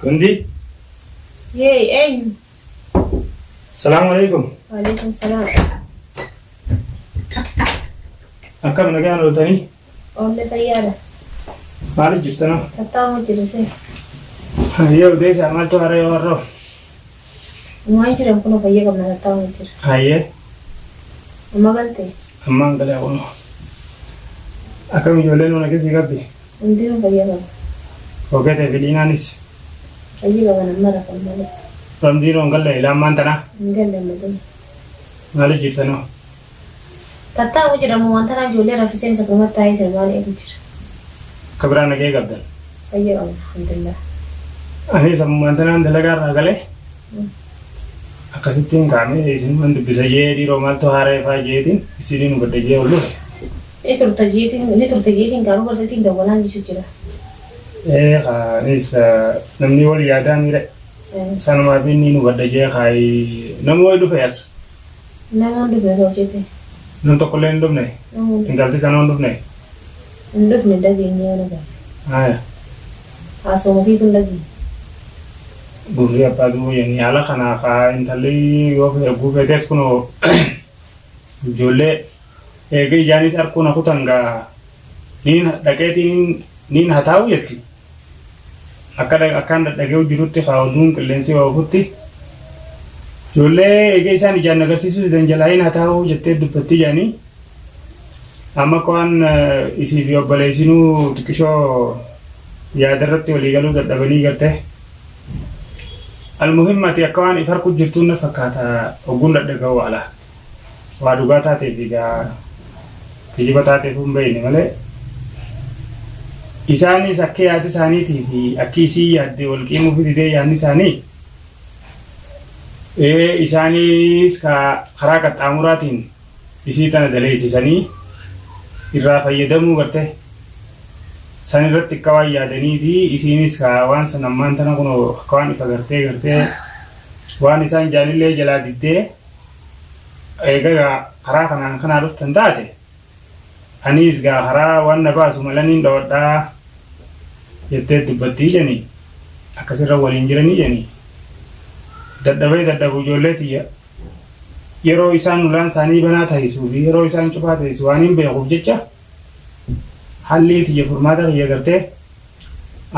Hundi. Yee eenyu? Salaamu alaikum. Waalaikum salaam. Akkam nagaan ooltanii? Oolle fayyaadha. Maaliif jirtana? Tattaa'uma jirisee. Hayyee odeessaa maaltu hara yoo har'oo? Waan jiran kun fayya qabna tattaa'uma jira. Hayyee Amma galte? Ammaan galee kunoo. Akkam ijoolleen mana keessi qabdi? Hundinuu fayya qaba. Rogeetee fi Liinaanis? Fayya qaban amma rafan malee. Ramziin hoo hin galle ilaa ammaan tanaa? Hin galle amma dura. Maaliif jirtanoo? Tattaa'u jedhamu waan tanaa ijoollee raffiseen sabrumatti taa'ee jira maal eegu jira. Akka biraa nagaya qabdan? Fayya qabna alhamdulillah. Anis ammumaan tanaan dalagaa irraa galee akkasittiin kaa'amee isinuman dubbisa jee dhiiroo maaltu haara'e faa jeetiin isiniin hubadha jee ol dhufe. Ni turta jeetiin ni turte jeetiin garuu barsiitiin dawwalaan jechu jira. Ee kaa anis namni wal yaadaa miira sanumaaf inni hubadha jee kaayi namuu wayi dhufe as. Namoon dhufne osoo jete. Nam tokkollee hin dhufne. Namoon dhufne. Intalti sanoo hin dhufne. Hin dhufne hin dhageenye yoo nagaa. Haya. Haasawuma siitu hin dhageenye. Gurri abbaa du'uu jenni haala kanaa kaa intalli yoo erguu feetes kunoo ijoollee eega ijaanis arkuu na kutan gaa niin dhaqeetiin niin hataa'u jetti. Akka akkaan dhadhaga'u jirutti kaa oduun qilleensi oofutti ijoollee eega isaan ijaan agarsiisuu didan jalaa hin hataa'u jettee dubbatti jedhanii amma akka waan isii fi obboleessinuu xiqqishoo yaada irratti walii galuu dadhabanii garte. Almuhim ati akka waan if harku jirtuun na fakkaata ogguun dhadhaga'u ala. Waa dhugaa taateef egaa kijiba taateef hin beekne malee isaanis akka yaada isaaniitii fi akki isii yaadde wal qiimuu fi didee yaadni isaanii ee isaanis karaa qaxxaamuraatiin isii tana daleessisanii irraa fayyadamuu garte san irratti akka waan yaadanii fi isiinis ka waan san ammaan tana kunoo akka waan ifa gartee gartee waan isaan jaanillee jalaa diddee eega karaa kanaan kanaa dhuftan taate aniis gaa karaa waan na baasu malaniin dhawadhaa jettee dubbattii jeni akkasirra waliin jiranii jeni dadhabee dadhabu ijoollee tiyya yeroo isaan ulaan isaanii banaa tahisuu fi yeroo isaan cufaa tahisu waan hin beekuuf jecha hallii tiyya furmaata kiyya gartee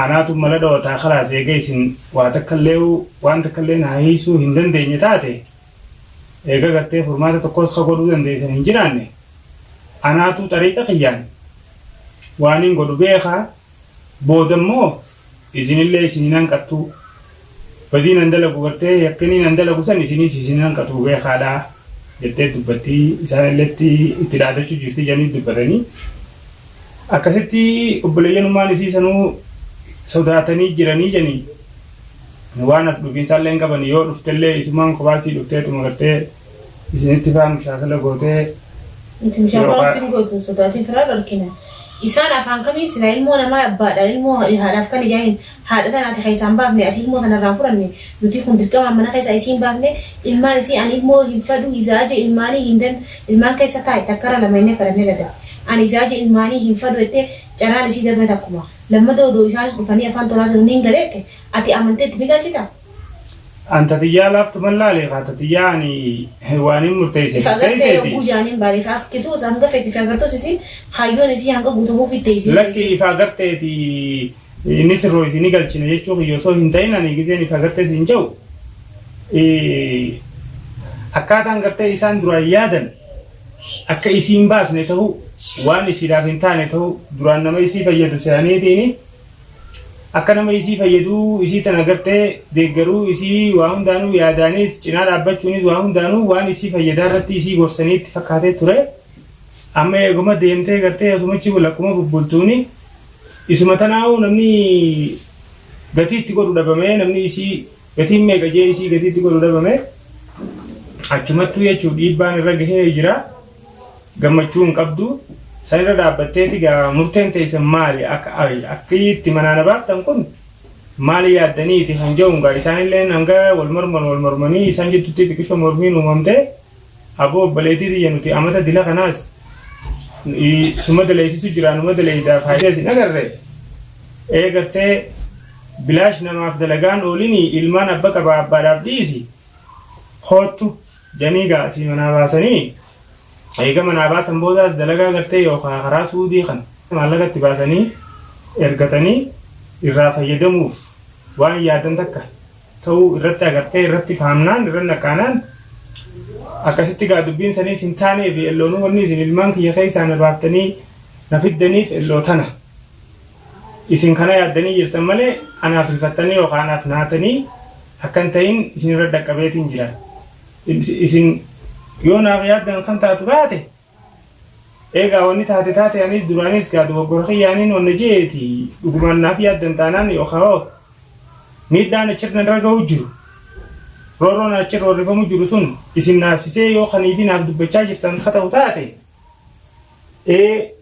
anaatu mala dhawataa kalaas eega isin waa takkallee waan takkallee na hiisuu hin dandeenye taate eega gartee furmaata tokkos ka godhuu dandeessan hin jiraanne anaatu xariiqa kiyyaan waan hin godhu beekaa booda immoo isinillee isin hin hanqattu badiin an dalagu gartee yakkiniin an dalagu san isinis isin hin hanqatu beekaadha jettee dubbattii isaanilleetti itti dhaadachuu jirti jedhanii dubbatanii akkasitti obboleeyyanummaan isii sanuu sodaatanii jiranii jedhanii waan as dhufiinsaallee hin qaban yoo dhuftellee isumaan kophaa isii dhufteetuma gartee isinitti faa mushaakala gootee. Nuti mushaakala nutti hin gootu sodaatiin firaa dhorkina. Isaan afaan kamiin silaa ilmoo namaa abbaadhaan ilmoo haadhaaf kan ijaa hin haadha tana ati keessaa hin baafne ati ilmoo tana irraa hin fudhanne nuti kun dirqamaan mana keessaa isii hin baafne ilmaan isii ani ilmoo hin fedhu izaaja ilmaanii hin dan ilmaan keessa taa'i takkarra lama inni kadhannee dadhabe ani izaaja ilmaanii hin fedhu jettee carraan isii darbe takkuma lammata odoo isaanis dhufanii afaan tolaatiin niin galee jette ati amantee itti ni galchitaa? An tatiyyaa laaftuman laale kaa tatiyyaa ani waanin murteesse Ifa agartee murteesseeti. yogguu jaaniin baale ifa arkitus hanga feete ifa agartus isiin kaayyoon isii hanga guutamuufi teessee Lakki teessee. ifa agarteeti inni sirrooysi ni galchina jechuu kiyya osoo hin ta'in ani gizeen ifa agartee siin jedhu akkaataan gartee isaan duraan yaadan akka isiin baasne ta'uu waan isiidhaaf hin taane ta'uu duraan nama isii fayyadu se'aniitiini akka nama isii fayyaduu isii tana gartee deeggaruu isii waa hundaanuu yaadaanis cinaa dhaabbachuunis waa hundaanuu waan isii fayyadaa irratti isii gorsanii itti fakkaatee ture. Amma eeguma deemtee gartee asumachi lakkuma bubbultuuni isuma tanaa'uu namni gatii itti godhu dhabamee namni isii gatiin meeqa jee isii gatii itti godhu dhabamee achumattuu jechuun dhiibbaan irra gahee jira. Gammachuu hin qabdu. San irra dhaabbatteeti gaa murteen teessan maali akka akki itti manaa na baaftan kun maali yaaddaniiti kan jedhuun gaa isaanilleen hanga wal morman wal mormanii isaan jidduutti xiqqishoo mormiin uumamte aboo obboleettii tiyya nuti amata dila kanaas suma daleessisu jira numa daleeydaa faayidaa isin agarre ee gartee Bilaash namaaf dalagaan oolinii ilmaan abba qabaa abbaadhaaf dhiisi koottu janii gaa asii manaa baasanii eega manaa baasan boodaas dalagaa gartee yookaa karaa suudii kan maallaqa itti baasanii ergatanii irraa fayyadamuuf waan yaadan takka ta'uu irratti agartee irratti fahamnaan irra naqqaanaan akkasitti gaa dubbiin saniis hin taaneefi elloonuu wanni isin ilmaan kiyya keessaa na baaftanii na fiddaniif elloo tana. Isin kana yaaddanii jirtan malee anaaf rifattanii yookaan anaaf naatanii akka hin ta'in isin irra dhaqqabeetiin jira. Isin yoo naaf yaaddan kan taatu taate eegaa wanni taate taate anis duraanis gaa dogoggora kiyyaaniin wanna jeeti dhugumaan naaf yaaddan taanaan yookaan hoo miidhaan achirra narra ga'u jiru roorroon achirra roorrifamu jiru sun isin naasisee yoo kaniifi naaf dubbachaa jirtan ka ta'u taate ee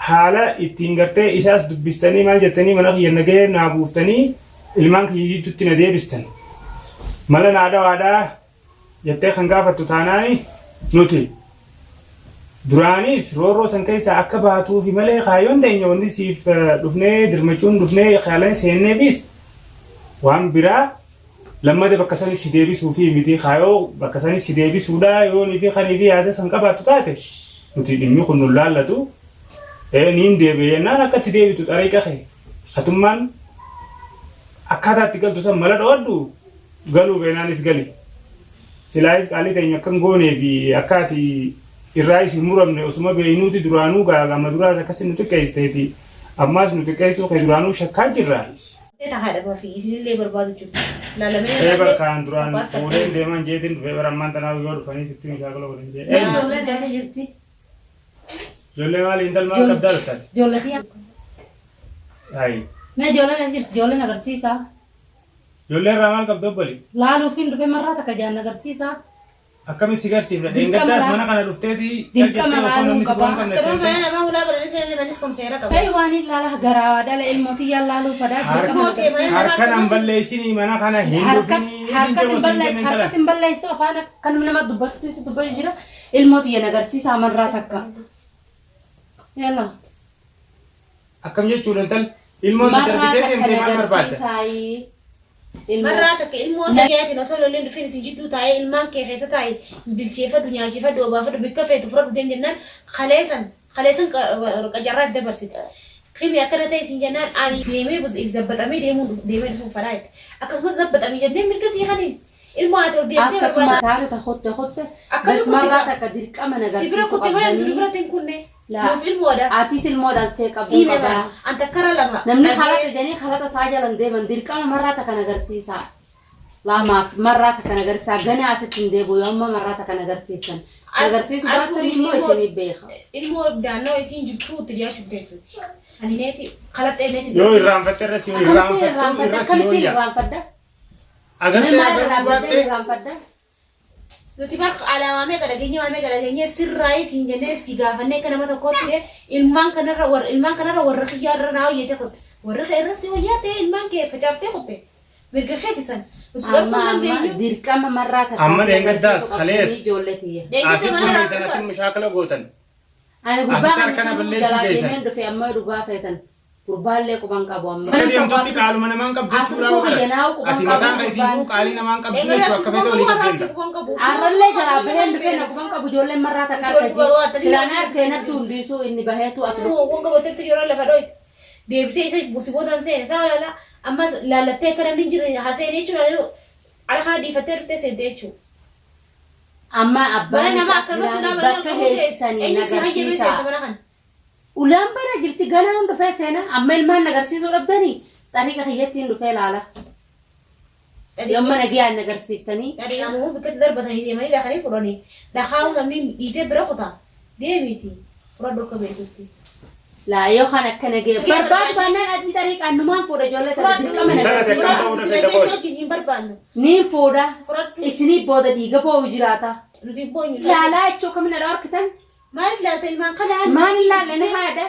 haala ittiin gartee isaas dubbistanii maal jettanii mana kiyya nagahee naa buuftanii ilmaan kiyya jidduutti na deebistan mala naa dhawaadhaa jettee kan gaafattu taanaani nuti duraanis roorroo san keessaa akka baatuufi malee kaayyoon teenya wanti siif dhufnee dirmachuun dhufnee yaalan seenneefis waan biraa lammata bakka sani si deebisuufi miti kaayoo bakka sani si deebisuudha yoonii fi kanii fi yaada san qabaattu taate nuti dhimmi kun nun laallatu niin deebi'e jennaan akka itti deebitu xariiqa kee atummaan akkaataa itti galtu san mala dho'adhu galuu feenaanis gali silaayis qaalii teenya akkan goonee fi akka ati irraa isin muramne osuma beeynuuti duraanuu gaa amma duraas akkasi nu xiqqeessiteeti ammaas nu xiqqeessuu kee duraanuu shakkaa jirra. Ta haadha fi isinillee barbaadu jiru. Silaa lameen Ee bar isaallee kaan duraan abbaas takka fuudheen deeman jeetiin dhufee bar ammaan tanaa yoo dhufanii sitti mishaakala godhan jee. Mee Eenyu? ijoolleen eessa jirti? Ijoollee maali intal maal Ijoollee qabdaa dhuftan? ijoollee tiyya. Hayi. Mee ijoolleen eessa jirti? Ijoolleen agarsiisaa. Ijoollee irraa maal qabda obboli? Laaluufin dhufe marraa takka jaan agarsiisaa. Akkamitti si garsiifna? Dirqama Dheengaddaas laa mana kana dhufteeti cal dirqama jettee osoo laaluun namni si qabaa. quban qabne Akkuma seentee. mana namaa hulaa bananii seenan manni kun seera qaba. Ta'e waan hin laala garaa dhala ilmoo tiyyaan laaluu fadaa dirqama Harka Ilmoo tee mana agarsiisa. namaa harka nan akkamitti balleessinii mana kana hin Harkas dhufinii isin harkas jedhu hin siin balleessu jenne intala. harkas hin balleessu afaan akka nama dubbatu dubbatu jira ilmoo tiyyan agarsiisa marraa takka. Yalla. Akkam jechuudha intal ilmoon Marraa daddarbitee takka deemtee maal barbaadda? nagarsiisaayi. Ilmoo. Marraa takka ilmoo tayyaatiin osoo lolleen dhufin isin jidduu taa'ee ilmaan kee keessa taa'i bilcheeffadhu nyaachifadhu obaafadhu bikka feetu fudhadhu deem jennaan kaleessan kaleessan qacarraa itti dabarsite. Kimi akkana ta'e isin jennaan ani deemee if zabbaxamee deemuun deemee dhufuun fadhaa jette. Akkasumas zabbaxamii jennee mirga sii kaniin ilmoon ati ol deemtee Akkasuma barbaada. taate ta kutte kutte Akkami bas kutte marraa gaa? takka dirqama Si bira nagarsiisuu kutte malee nuti qabdanii. biratti hin kunne. Laa Nuuf ilmoodha. atis ilmoo dhalchee qabduu Dhiime qabaa. bara. An takkara lama Namni dhagee. kalaxa jedhanii kalaxa isaa jalan deeman dirqama marraa takka nagarsiisaa. Laamaaf marraa takka nagarsiisaa ganaa asitti hin deebi'u yoo amma marraa takka nagarsiiftan. Nagarsiisu Arguu baattan dhiisii immoo ilmoo isinii beeka. ilmoo naannoo isiin jirtuu itti dhiyaachuu teessuuti. Ani neeti kalaxee neeti Yoo irraanfatte irra si Akkamittiin irraanfattu irraanfadha? irra si Akkamittiin wayya. irraanfadha? Mee Agartee maal agaruu irraanfadha? baattee Irraanfadha? Nuti bar alaamaa meeqa dhageenye waa meeqa dhageenye sirraayii siin jennee si gaafannee akka nama tokkootti ilmaan kanarra warra ilmaan kanarra warra kiyyaa irra naa hoyyate kutte warri kee irra si hoyyaa ta'e ilmaan kee facaaftee kutte mirga keeti san nuti si Amma dhorkuu hin amma dandeenyu. dirqama marraa takka Amma dheengaddaas agarsiisuu kalees qabdanii ijoollee tiyya. Dheengadda asit mana dhumeessan raasuu asin mushaakala gootan. Ani gurbaa Asitti kana harka na sanuu balleessuu jalaa geessan. deemeen dhufe amma dhugaa feetan. Gurbaallee quban qabu amma. Akka deemtutti qaaluma namaan qabdu As jechuudha dhufuu bara. kiyya naa quban Ati qabu mataan keetiifuu gurbaan. qaalii namaan qabdu Dheengadda jechuu si akka quban feete qabu olii har'aa si gad deemta. quban qabu. Arrallee jalaa baheen dhufee na quban qabu ijoolleen marraa takka Ijoollee harka dubaraa jiru. attanii Silaa na harkee nattu hundiisuu inni baheetu as dhufe. Wonga botetti yeroo lafa dhoyte deebitee isa si boodan seene isaa laala ammas laallattee akka namni hin jirre haseene jechuudha ala kana dhiifattee dhuftee seente jechuudha. Amma Mana abbaan namaa isaa akkanumatti jiraani ulaa bananii ol bakka qabuu seente. geessanii Eenyu si hayyamee nagarsiisaa. seente mana kana? Ulaan bana jirti ganaan dhufee seena amma ilmaan nagarsiisuu dhabdanii xariiqa kiyyattiin dhufee laala. Yomma nagiyaan nagarsiiftanii. Dhadhaa bikkatti darbatanii deemanii dhaqanii fudhanii dhakaa namni dhiitee bira kuta deemiiti fudhadhu akka beekutti. Laa yoo kan akka nagee barbaadu baannaan adii xariiqaan numaan fuudha ijoollee sana Fudhadhu. dirqama Intala nagarsiisa. takka ta'uu Nuti dafee nageessa dabooli. wajjin hin barbaannu. Niin fuudha Fudhadhu. isinii booda dhiiga boo'u jiraata. Nuti hin boonyu. Laalaa jechuu akkamiin na dhorkitan? Maaliif laata ilmaan kana haala Maal hin laalle na haadha.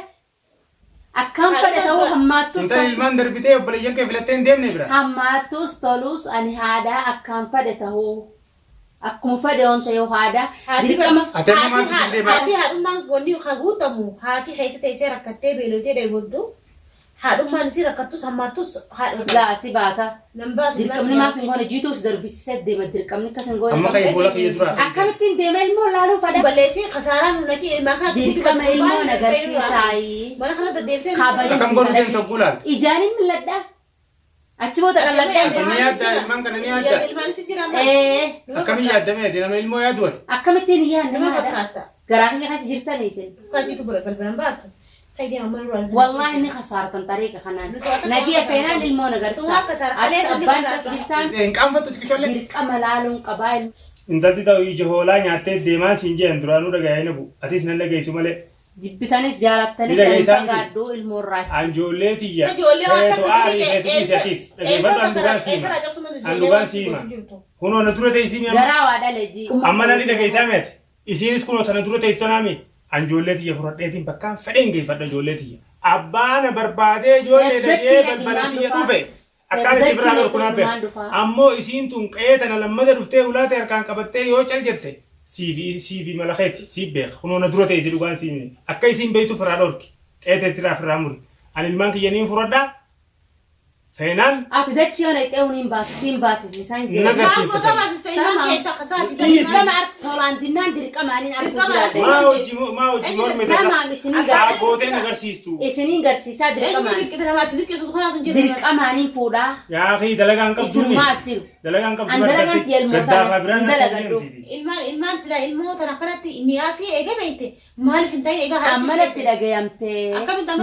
Akkaan fedhe ta'uu hammaattus Intala ilmaan darbitee obboleeyyan kee filattee hin deemne bira. Hammaattus tolus ani haadha akkaan fedhe ta'uu. Akkuma fedhe yoon ta'e haadha Haati dirqama. Ati amma maaltu sin deemaa? Haati haadhummaan wanni ka guutamu haati keessa teessee rakkattee beelotee dheebottu Haadhummaan isii rakkattus hammaattus haadha. Laa si baasa. Nan baasu. Dirqamni maaf hin goone jiituu si darbisiisee deema dirqamni akkas hin goone. Amma kan fuula kiyya duraa. Akkamittiin deema ilmoo laaluu fadha. Balleessii kasaaraa nu naqii ilmaan kana Dirqama ilmoo agarsiisaayi. Mana kana deddeebitee Kabaja. Akkam godhu deemtu hogguu laaltu. Ijaan hin mil'adha. Achi booda qalladhaa. Ati ni yaaddaa ilmaan kana ni yaaddaa. Ilmaan si jira amma. Ee Akkamiin yaaddamee ati nama ilmoo yaadu ati. akkamittiin hin yaadne Nama haadha. fakkaata. Garaa kiyya keessa jirtanii isin. Akkasiitu balbalan baatu. Tayyee amma duraan. Wallaahi ni kasaartan xariiqa kanaan. Nagiya feenaan ilmoo Sun akka saara. agarsiisa. Aleessa ni Abbaan kasaarta. tas jirtaan Hin qaanfattu xiqqishoollee. dirqama laaluun qabaa ilmoo. Intalti ta'u ija hoolaa nyaattee deemaa siin jedhan duraanuu dhaga'ee na bu'u. Atis nan dhageessu malee. Jibbitanis jaalattanis Ni dhageessaa ani miti. fagaadhu ilmoo irraa. Anjoollee tiyya. Ijoollee waan Feetu takka aarii feetu dhiisi atis. Dhageeffadhu an dhugaan siima. An dhugaan siima. Kunoo na dura teessii mi amma. Garaa waa dhale ji. Amma nan dhageessaa mi ati. Isiinis kunoo tana dura teessu tanaa mi. Anjoollee tiyya fudhadheetiin bakkaan fedheen geeffadha ijoollee tiyya. Abbaa na barbaadee ijoollee dhaqee Dachii balbala ilmaan tiyya dhufaa. dhufe. Akkaan itti biraa Dachii dhorkunaa ilmaan beeku. dhufaa. Ammoo isiin tun qe'ee tana lammata dhuftee ulaate harkaan qabattee yoo cal jette siifi siifi mala keeti siif beeka. Kunoo na dura teessi dhugaan siimi. Akka isiin beektu firaa dhorki. Qe'ee teettiraa firaa muri. Ani ilmaan kiyya niin fudhadhaa. Feenaan Ati dachii yoo naqxee huniin baasisiin baasisiisan Na jee. Maal gosa baasiste ilmaan keetta kasaati. Dirqama tolaan dinnaan dirqama aniin arguu Dirqama jiraate. maa hojii maa hojii mormi Tamaam isiniin Haa garsiisa. gooteen agarsiistu. Isiniin garsiisaa Eenyu dirqamaan. dirqita namaatti dirqisu kanaa sun jedhama. Dirqama aniin fuudhaa. Yaa fi dalagaan qabdu. Isin maas jiru. Dalagaan qabdu. An dalagaan tiyya ilmoo Gaddaafaa biraan hin dalagadhu. Ilmaan ilmaan silaa ilmoo tana akkanatti mi'aa fi eega beekte maaliif hin ta'in egaa Amma natti dhagayamtee. Akkamitti amma